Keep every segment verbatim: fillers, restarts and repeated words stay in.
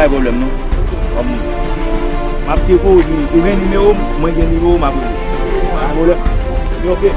Pa gen pwoblèm non. Kòm m ap tcheke w, ou gen nimewo m, mwen gen nimewo w, m ap rele w. Pa gen pwoblèm. Men oke.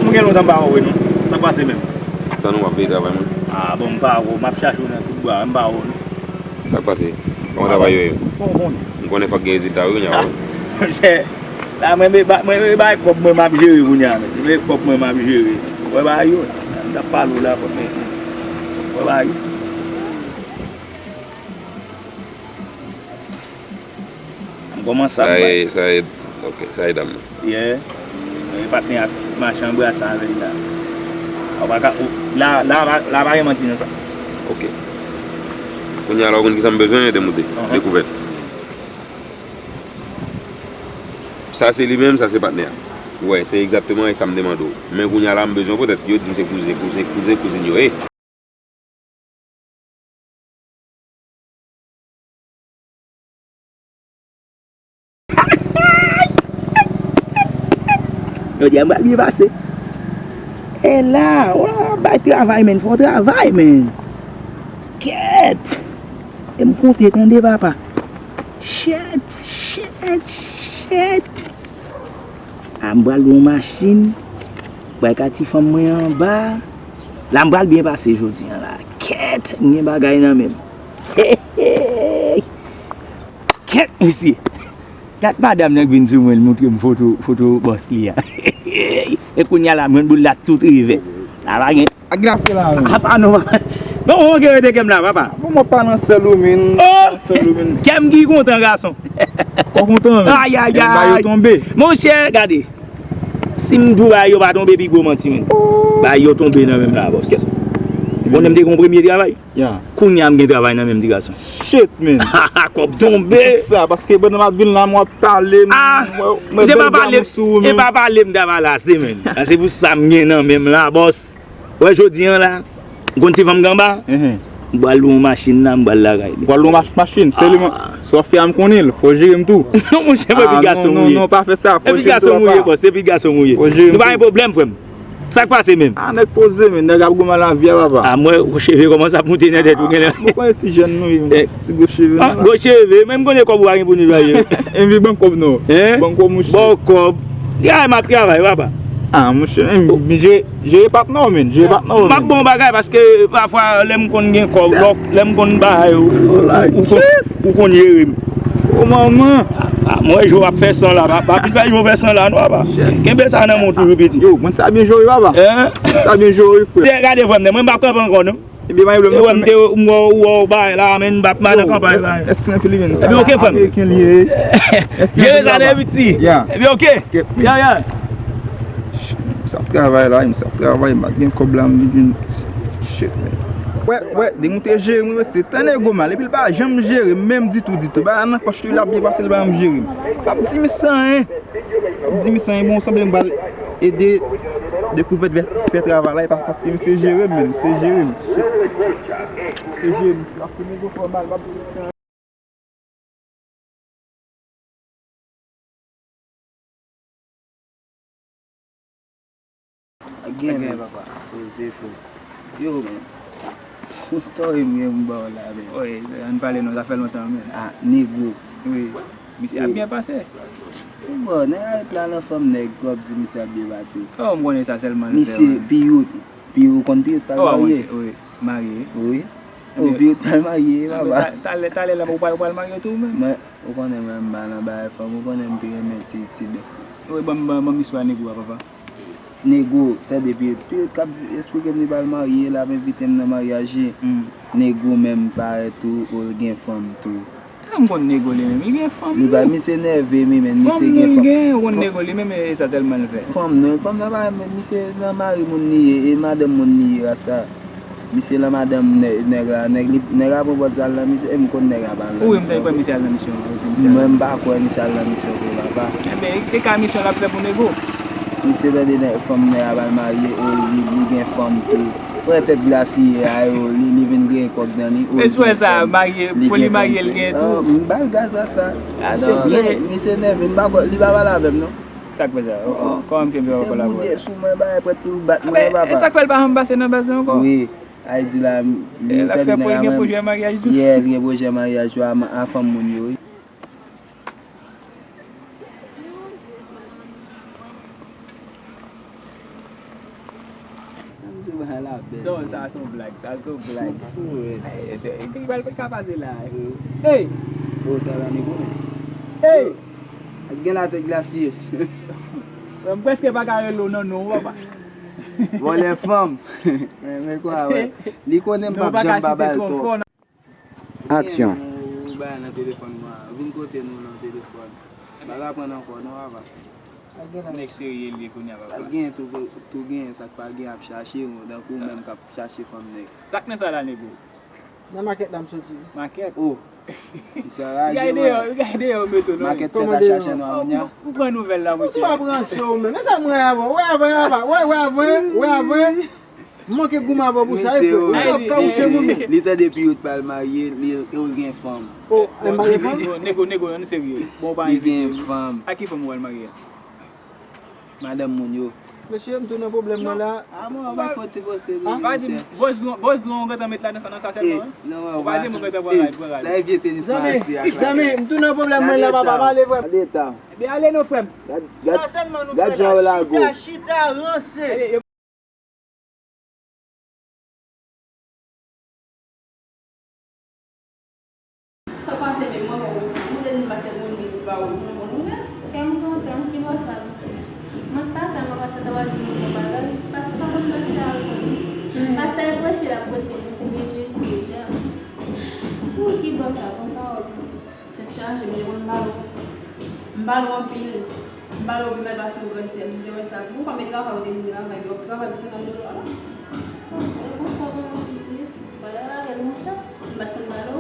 Mwen gen lontan m pa wè w non. Sa pase menm? Tann ou ap veye travay mwen. Ah bon, m pa wè w, m ap chache w nan tout bwa, m pa wè w non. Sa k pase? Kòman travay yo ye? Bon, bon. M konnen fòk gen rezilta wi, kounye a. Monchè, la mwen, mwen, mwen, mwen bay kòb mwen m ap jere kounye a, men. Mwen kòb mwen m ap jere. Wè bagay yo, m t ap pale w la, fòk mwen, wè bagay yo. M kòmanse ap bay. Sa e, sa e, ok, sa e dam nan. Yeah. E patnè a k mache an brasa avè l la. Ou pa ka, ou, la, la, la, la pa gen manti nan sa. Ok. Kounye a la, ou konn kisa m bezwen, Demoute? Dekouvèt. Sa se li menm, sa se patnè a. Ou wè, se egzakteman sa m te mande w. Men kounye a la, m bezwen poutèt yo di m se kouzen, kouzen, kouzen, kouzin yo ye. Jodi a m pral byen pase. E la, w ap bay travay, men, fò w travay, men. Kèt! E m konte, tande, papa. Shit, shit, shit. A, m pral lwe yon machin. Bay ka ti fanm mwen anba. La, m pral byen pase jodi a la. Kèt, m gen bagay nan men m. Hey, hey. Kèt, mesye. Gad madanm nan k vin sou mwen, l montre m foto, foto bòs li a. E kounye a la, m jwenn boul la tout rive. La pa gen. Ak gras la, wi. Apa non, papa. Non, ou gen rete kè m la, papa. Bon, mwen pa nan sèl ou, men. Oh! Nan sèl ou, men. Kè m ki kontan, gason. Kò kontan, men. Ay, ay, ay. Ba yo tonbe. Monchè, gade. Si m di w bagay yo pa tonbe, pi gwo manti, men. Bagay yo tonbe nan men m la, bòs. Ou konnen m te gen yon premye travay? Ya. Kounye a m gen travay nan men m, ti gason. Shit, man. Kòb tonbe. Sa, paske pandan m ap vin la, mwen ap pale, m, ah, mwen, mwen misye pa pale, sou ou, e men. Pa pale m ta pale ase, men. Se pou sa m gen nan men m la, bòs. Wè jodi a la, m konn ti fanm k anba. Mhm. M pral lwe yon machin la, m pral lakay li. Pral lwe yon mach-, machin, sèlman. Ah. Sa w fè a m konnen l, fò w jere m tou. Non, monchè, mwen pi gason m ou ye. Non, non, pa fè sa, fò w jere m tou, papa. Epi gason m ou ye, bòs, epi gason m ou ye. Fò w jere m tou, papa. Nou pa gen pwoblèm, frè m. Sa k pase menm? Ah, nèg poze, men. Nèg ap goumen lavi a, papa. Ah, mwen, gwo cheve kòmanse ap moute nan tèt ou, genlè. Ah, mwen konnen ti jèn nou ye, men. Eh. Ti gwo cheve nou la. Ah, gwo cheve, men m konnen kòb ou pa gen pou netwaye. Envi ban kòb non. Hein? Ban kòb, mouche. Ban kòb. Travay, m ap travay, papa. Ah, mouche, men, jere, jere patnè w, men. Jere patnè w, men. M ap bon bagay, paske pafwa, lè m konn gen kòb, lè m konn bay, ou, ou, ou konn, ou konn jere m. O manman. Ah, mwen, jou ap fè san la, pa, pa pi fè jou fè san la, non, papa. Kenbe sa nan men w toujou, piti. Yo, mwen sa byen jwe, papa. Hein? Sa byen jwe, frè. Te gade, frè m, mwen m pa kanpe ankò, non. Ebyen, mwen, mwen, mwen, mwen, mwen, bay la, men, m pa, m pa nan kanpe, bay. Èske anpil, men, epi, ok, frè m. Ameriken li ye. Jere sa, de piti. Ya. Epi, ok. Ya, ya. M sa ap travay la, m sa ap travay, m pa gen kòb la, m vin, shit, man. Wè, wè, Demoute jere m, wi, mesye, tande gwo mal, epi l pa janm jere m menm ditou, ditou. Bagay nan pòch li, l ap byen pase, l pa janm jere m. L ap di m sa, hein. L ap di m sa, hein, bon, sanble m pral ede Dekouvèt fè, fè travay la, e pa paske misye jere m, men, misye jere m. Shit. Misye jere m, l ap fini gwo fò mal, l ap Gen, men, papa. Poze, frè. Yo, men. Yon story m gen pou m ba w la, men. Wi, ann pale non, sa fè lontan, men. Ah, negro. Wi. Misye ap byen pase. Wi, bon, nèg la anfòm, nèg, w ap di misye ap byen pase. Oh, m konnen sa sèlman l fè, wi. Misye, Piyot. Piyot, ou konn Piyot, pa varye. Wi. Marye? Wi. Ou vye pral marye, papa. Talè, talè la, ou pral, ou pral marye tou, menm? Mwen, ou konnen mwen, m pa nan bagay fanm, ou konnen m pi renmen ti, ti bèf. Wi, ban m, ban m, ban m istwa nego a, papa. Nego, tande, pi, pi, k ap esplike m li pral marye, l ap envite m nan maryaj li. Nego menm parèt tou, ou l gen fanm tou. Sa m konn nego li menm, li gen fanm li. Li ba misye nève, mi menm, misye gen fanm. Fanm li gen, ou konn nego li menm, e sa tèlman l fè. Fanm non, fanm nan pa, men misye nan mari moun li ye, e madanm moun li ye, rasta. Misye lan madanm nè-, nèg la, nèg li, nèg la pran pòz al lan misye, e m konn nèg la pa al lan misye. Ou wi, m te kwè misye al lan misyon, ou di misye al lan. Mwen m pa kwè misye al lan misyon vre, papa. Enben, e ka misyon l ap fè pou nego. Misye tande nèg, fanm nèg la pral marye, e li, li gen fanm tou. Frè tèt glasiye a yo, li, li vin gen kòb nan li. Mesye sa, marye, pou li marye, l gen tou. M bay gaz rasta. Misye byen, misye nève, m pa kwè, li pa pale avè m non. Sa k fè sa? Kòman m te fè wè kolabore? Misye boude sou mwen, bagay prèt pou l bat mwen, papa. E sa k fè l pa janm pase nan baz la ankò? Wi, ay di la, li tande nèg la mwen. L ap fè pou l gen pwojè maryaj tou. Yeah, li gen pwojè maryaj yo a, a fanm moun yo, wi. Non, sa se yon blag, sa se yon blag. Ey, ki pral ka pase la? Ey! Ey! Gen la tèt glasiye. M prèske pa ka rele w nan non, papa. Vòlè fanm. Men, men kwa, wè. Li konnen m p ap janm pa ba l tò. Aksyon. Ou bay nan telefòn mwen. Vin kote nou nan telefòn. Pa ka pran ankò non, papa. Nèg serye l ye kounye a, papa. Sa k gen tou, tou gen, sa k pa gen ap chache, tankou ou menm k ap chache fanm nèg. Sa k nan sa la, nego? Nan makèt la m soti. Makèt? Oh. Ti sa raje, wi. Gade deyò, gade deyò, meto non. Makèt fèt ap chache nou a kounye a. Ou pran nouvèl la, monchè. Ou pa pran sou ou menm. Men sa mwen avè w. Wè avè, wè avè, wè avè, wè avè. M manke goumen avè w pou sa, wi, frè. Ou t ap kawouche moun. Li tande Pierrot pral marye, li, li gen fanm. Oh, e marye fanm? Nego, nego, ann serye. Bon, ou pa envite. Li gen fanm. A ki fanm ou pral marye a? Madanm moun yo. Mesye, m tou nan pwoblèm mwen la. A mwen, ou pa fò ti poste li, mesye. Bòz nou, bòz nou, ou gentan met ladan sa, nan sa sèlman, wi. Ou pa di mwen gentan pran rad, pran rad. Sa e vye tenis m achte ak la. Zanmi, m tou nan pwoblèm mwen la, papa, m ale, frè m. Gade eta. Ebyen, ale non, frè m. Gad, gad, gad jan yo lage w. Chita, chita, ranse. Sa pase menm mwen, mwen, mwen te di m pa te moun li pou ba ou yon bon nouvèl. Kè m kontan, ki bò sa? Mwen pa sa, mwen pa sa ta pral di yon bon bagay. Pastè pa konn pastè a konn. Pastè a preche, l ap preche, men se byen Jezi deja. Pou ki bò sa, bon pawòl. Tèt chaje, m te konn pale w. M pale w anpil. M pale w pi mal pase w grann sè m. M te wè sa tou. Ou pa met travay, ou te vin travay, yo ap travay pou senkant dola la. Ou konn sa w konn anpil wi. Pale avè l konsa. M pa t konn pale w.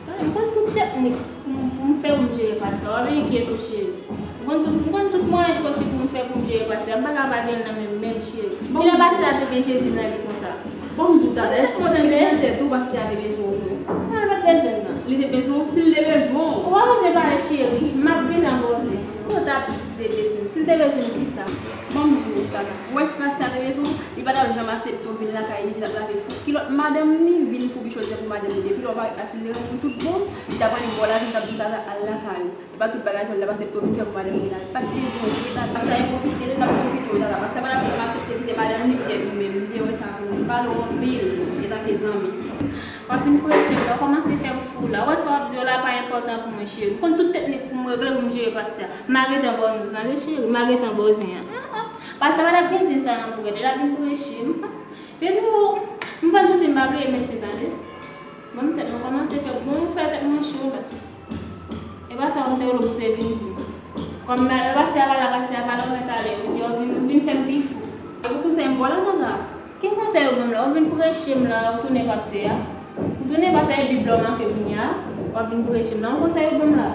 Tande, m konn tout teknik pou m, pou m fè pou m jere pastè. W ap enkyete w cheri. M konn tout, m konn tout mwayen posib pou m fè pou m jere pastè. M pa ka pa gen l nan men m menm cheri. Kilè pastè a te gen Jezi nan li konsa? Bon, m di w talè, èske w te gen nan tèt ou pastè a te bezwen w vre? Non, li pa t bezwen m nan. Li te bezwen w, si l te bezwen w. Ou pa bezwen pale cheri, m ap vin nan bòz ou. Ou t ap di te bezwen m, si l te bezwen m, kisa? Bon, m di w, tata. Ou wè si pastè a te bezwen w, li pa t ap janm aksepte w vin lakay li, vin ap lave kilòt madanm li, vin foubi chodyè pou madanm li. Depi lè w parèt la, si l te renmen w tout bon, li t ap annik ba w lajan, li t ap di w, tata, al lakay ou. E pa tout bagay sa l ap aksepte w vin fè pou madanm li la. Li pa t bezwen w vre, pastè a pwofite, l ap pwofite w, tata. Pastè a pa t ap janm aksepte kite madanm li pou tèt li menm. M te wè sa tou. M pale w anpil, antanke zanmi. W ap vin preche m la, w kòmanse fè m fou la. Ou wè sa w ap di yo la pa enpòtan pou mwen, cheri. M konn tout teknik pou m regle pou m jere pastè a. M a gentan ba w nouz la, tande cheri, m a gentan ba w zen an. Pastè a pa t ap gen zen sa nan boukèt, l ap vin preche m. Epi, m pa t santi m pa bliye met zen, tande. Bon, tèt mwen kòmanse fè, bon, fè tèt mwen cho la. E pa sa m te rele w pou te vin di m. Kòm pastè a pa la, pastè a pa la, ou mèt ale, ou di, ou vin, ou vin fè m pi fou. E pou konsèy m ba w la, tata? Ki konsèy ou ban m la? Ou vin preche m la, ou tounen pastè a. Ou tounen pastè a, e Bib la w make kounye a, w ap vin preche m la. Yon konsèy ou ban m la?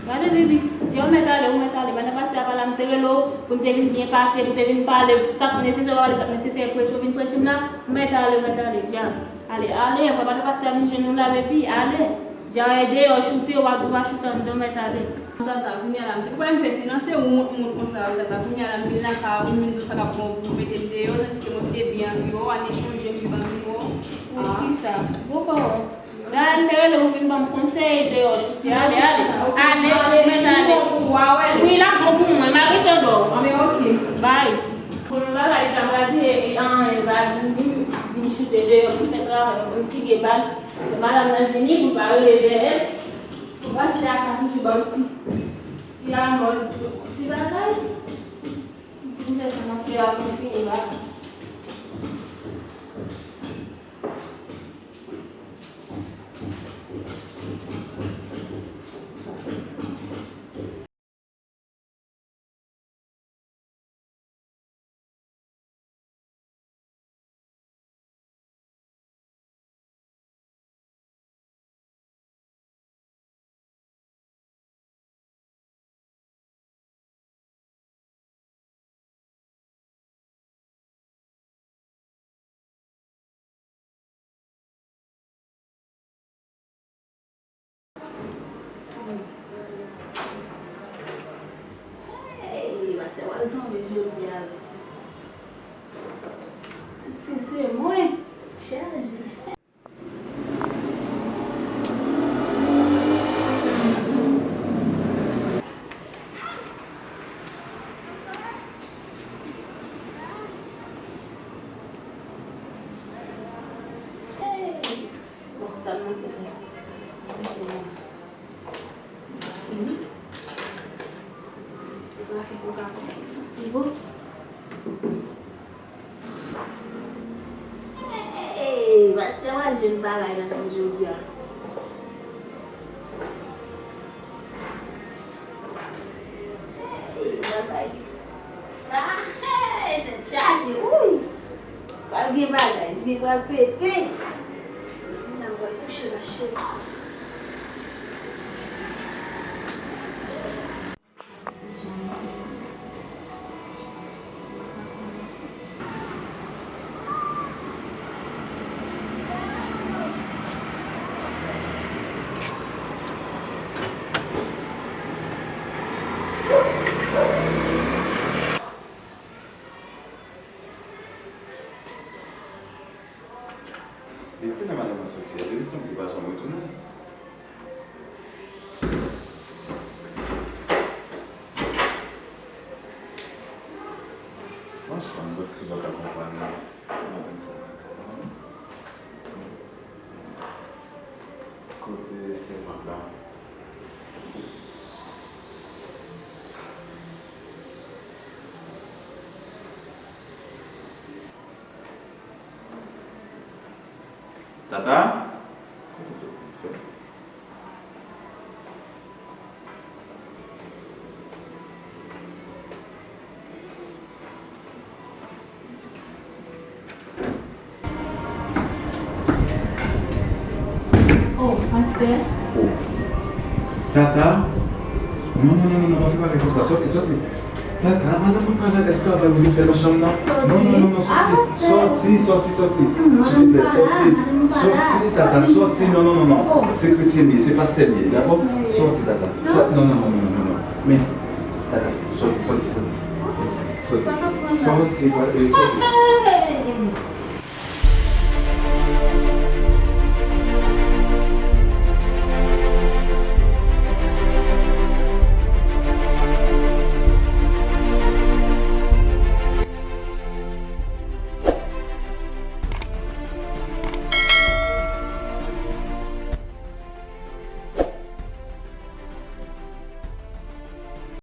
Gade, baby, di ou mèt ale, ou mèt ale. Pandan pastè a pa la, m te rele w pou m te vin byen pase, pou te vin pale sa k nesesè, w pale sa k nesesè, preche, ou vin preche m la, ou mèt ale, ou mèt ale, dja. Ale, ale, ankò, pandan pastè a vin jwenn ou la, baby, ale. Dja e deyò choute, w ap, w ap choute anndan, mèt ale. Tata, kounye a la, m te kwè m fè ti nan se wont moun konsa, wi, tata. Kounye a la, m vin lakay ou, m vin di w sa k ap bon pou w mete m deyò, tandis ke mwen m te byen andeyò, an echanj, m te ban m deyò. Pou kisa? Bon, bon. Dayè, m te rele w vin ban m konsèy deyò choute. Ale, ale. Ale, mèt ale. Wi, l ap bon pou mwen. M a gentan ba w. Anben, oke. Bay. Pou yon bagay, li ta pral di, e, e, an, e, bay, vin, vin, vin choute. Te deyò pou fè travay, pou m fige bal. Lè madanm nan vini, pou pa rele dèyè. Pou pa kite a ka toujou ban m ti, ti lamòl, ti bagay. Pou m fè sa m ap fè a pou m fini bal. Hey, pastè pral tonbe jodi a. Èske se mwen? Chaje. Hey! Bon, sa m manke fè. Mhm. Sa fè koka koka ki santi bon. Hey, pastè pral jwenn bagay nan men jodi a. Hey, bagay. Ah, hey, tèt chaje, wouy. Pral gen bagay, li pral pete. Moun nan pral kouche mache. Depi lè madanm nan soti a, depi sanble li pa janm retounen. Franchman, m panse li pa ka konprann madanm sa ankò non. Kote sèvant la? Tata? Kote sèvant la? Oh, pastè. Oh. Tata? Non, non, non, non, non, pa fè bagay konsa. Sòti, sòti. Tata, madanm mwen pa la, gad travay ou vin fè nan chanm nan. Non, non, non, non, sòti. Sòti, sòti, sòti. Silvouplè, sòti. Sòti, tata, sòti. Non, non, non, non. Se kretyen li ye, se pastè li ye, dakò? Sòti, tata. Sòti. Non, non, non, non, non, non. Men, tata, sòti, sòti, sòti. Sòti. Sòti, sòti, sòti.